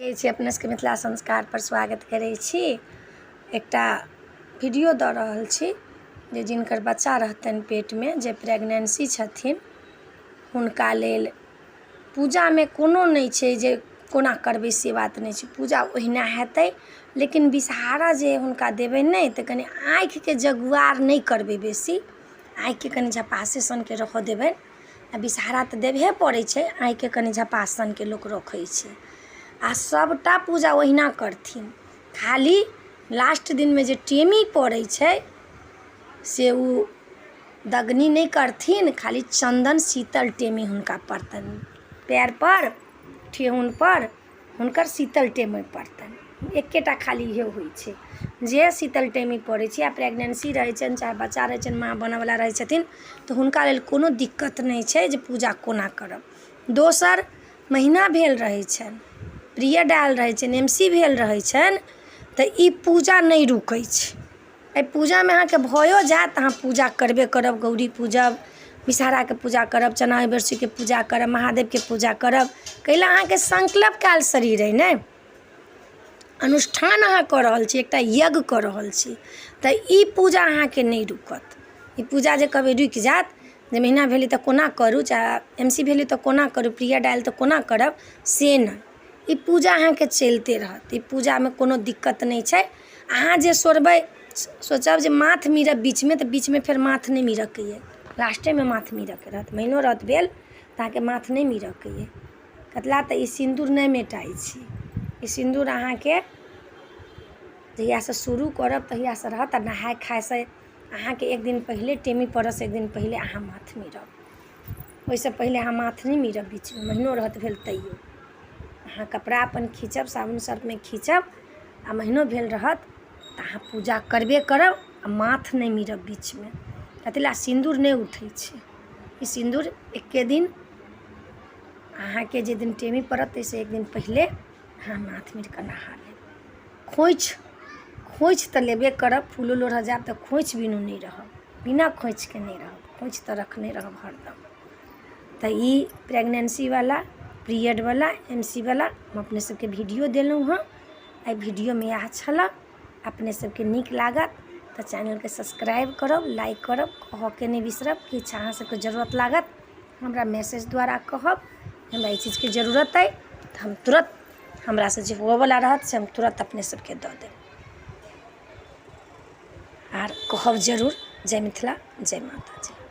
कहै छी अपने सबके मिथिला संस्कारपर स्वागत करै छी। एकटा वीडियो दऽ रहल छी जे जिनकर बच्चा रहतनि पेटमे, जे प्रेगनेन्सी छथिन, हुनका लेल पूजामे कोनो नहि छै जे कोना करबै, से बात नहि छै। पूजा ओहिना हेतै, लेकिन विषहारा जे हुनका देबै नहि तऽ कनि आँखिके जगुआर नहि करबै बेसी, आँखिके कनि झपासे सनके रहऽ देबनि। आ विषहारा तऽ देबहे पड़ै छै, आँखिके कनि झपास सनके लोक रखै छै। आ सभटा पूजा ओहिना करथिन, खाली लास्ट दिनमे जे टेमी पड़ै छै से ओ दगनी नहि करथिन, खाली चन्दन शीतल टेमी हुनका पड़तनि पएरपर, ठेहुनपर हुनकर शीतल टेमी पड़तनि। एकेटा खाली इहे होइ छै जे शीतल टेमी पड़ै छै। आ प्रेगनेन्सी रहै छनि, चाहे बच्चा रहै छनि, माँ बनऽवला रहै छथिन, तऽ हुनका लेल कोनो दिक्कत नहि छै जे पूजा कोना करब। दोसर महीना भेल रहै छनि, पीरियड आयल रहै छनि, एम सी भेल रहै छनि, तऽ ई पूजा नहि रुकै छै। एहि पूजामे अहाँके भइयो जायत तऽ अहाँ पूजा करबे करब, गौरी पूजब, विषहराके पूजा करब, चना बरसीके पूजा करब, महादेवके पूजा करब। कै लए? अहाँके संकल्प कयल शरीर अइ ने, अनुष्ठान अहाँ कऽ रहल छी, एकटा यज्ञ कऽ रहल छी, तऽ ई पूजा अहाँके नहि रुकत। ई पूजा जे कहबै रुकि जायत जे महीना भेलै तऽ कोना करू, चाहे एम सी भेलै तऽ कोना करू, पीरियड आयल तऽ कोना करब, से नहि। ई पूजा अहाँके चलिते रहत, ई पूजामे कोनो दिक्कत नहि छै। अहाँ जे सोरबै, सोचब जे माथ मीरब बीचमे, तऽ बीचमे फेर माथ नहि मीरऽके अइ, लास्टेमे माथ मीरऽके रहत। महीनो रहत भेल तऽ अहाँके माथ नहि मीरऽके अइ। कथिला तऽ ई सिन्दूर नहि मेटाइ छै। ई सिन्दूर अहाँके जहियासँ शुरू करब तहियासँ रहत। आ नहाय खायसँ अहाँके एक दिन पहिले, टेमी पड़ऽसँ एक दिन पहिले अहाँ माथ मीरब, ओहिसँ पहिले अहाँ माथ नहि मीरब बीचमे, महीनो रहत भेल तैयो। अहाँ कपड़ा अपन खीचब, साबुन सर्फमे खीचब, आ महीनो भेल रहत तऽ अहाँ पूजा करबे करब आ माथ नहि मीरब बीचमे। कथी लए? सिन्दूर नहि उठै छै। ई सिन्दूर एक्के दिन अहाँके, जे दिन टेमी पड़त ताहिसँ एक दिन पहिले अहाँ माथ मीर कऽ नहा लेब। खोँइछ, खोँइछ तऽ लेबे करब। फूलो लोढ़ऽ जायब तऽ खोँइछ बिनु नहि रहब, बिना खोँइछके नहि रहब, खोँइछ तऽ रखने रहब हरदम। तऽ ई प्रेगनेन्सीवला, पीरियडवला, एम सी वला हम अपने सबके वीडियो देलहुँ हँ। एहि वीडियोमे इएह छलऽ। अपने सबके नीक लागत तऽ चैनलके सब्सक्राइब करब, लाइक करब, कहऽके नहि बिसरब। किछु अहाँ सबके जरूरत लागत, हमरा मैसेज द्वारा कहब, हमरा एहि चीजके जरूरत अइ, तऽ हम तुरत हमरासँ जे होबऽवला रहत से हम तुरत अपने सबके दऽ देब। आर कहब जरूर। जय मिथिला, जय माताजी।